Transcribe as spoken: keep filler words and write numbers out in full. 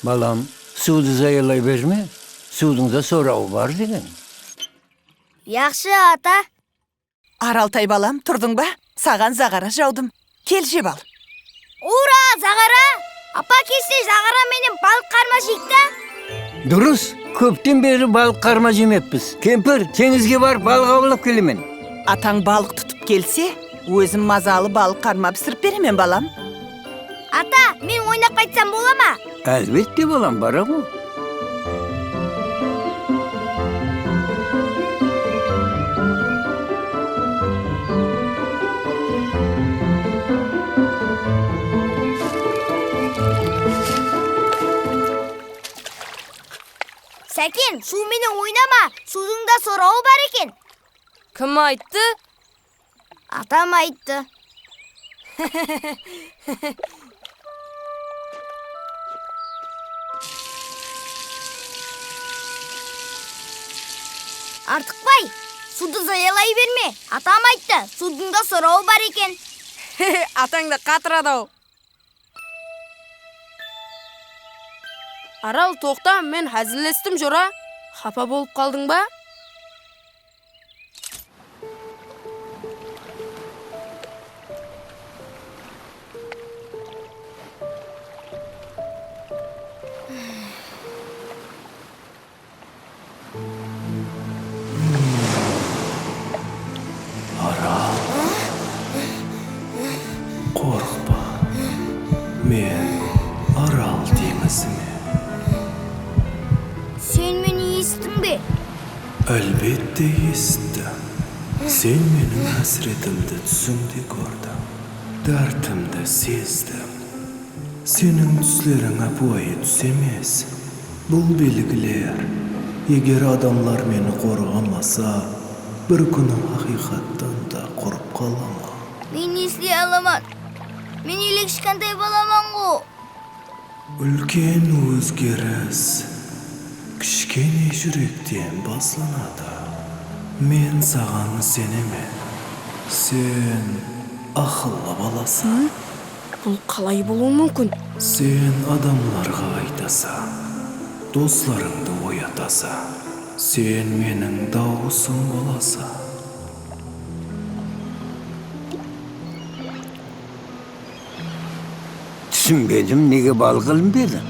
Balam, suwdı zayalay berme, suwdıń da sorawı bar degen. Yaqshı, ata. Araltay balam, turdıń ba? Saǵan zaǵara jawdım. Kel, jep al. Ura, zaǵara! Apa, keshte zaǵara menen balıq qarma jeyik ta. Durıs, kópten beri balıq qarma jemeppiz. Kempir, teńizge barıp balıq awlap kelemen. Atań balıq tutıp kelse, ózim mazalı balıq qarma pisirip beremen, balam. Ata, men oynap qaytsam bola ma? Álbette, balam, bara ǵo. Sáken, suw menen oynama, suwdıń da sorawı bar eken. Kim ayttı? Atam ayttı. Artıqbay, suwdı zayalay berme. Atam ayttı, suwdıń da sorawı bar eken. Atań da qatıradı-aw. Aral, toqta, men házillestim, jora. Xapa bolıp qaldıń ba? Aral. Qorqpa. Men Aral teńizime. Sen meni esittiń be? Álbette, esittim. Sen meniń hásiretimdi túsińde kórdiń. Dártimdi sezdiń. Seniń túsleriń ápiwayı tús emes. Bul belgiler, eger adamlar meni qorǵamasa, bir kúni haqıyqattan da qurıp qalaman. Men ne isley alaman? Men ele kishkentay balaman-ǵo. Úlken ózgeris kishkene júrekten baslanadı. Men saǵan isenemen. Sen aqıllı balasań. Bul qalay bolıwı múmkin? Sen adamlarǵa aytasań, doslarıńdı oyatasań. Sen meniń dawısım bolasań. Túsinbedim, nege balıq ilinbedi?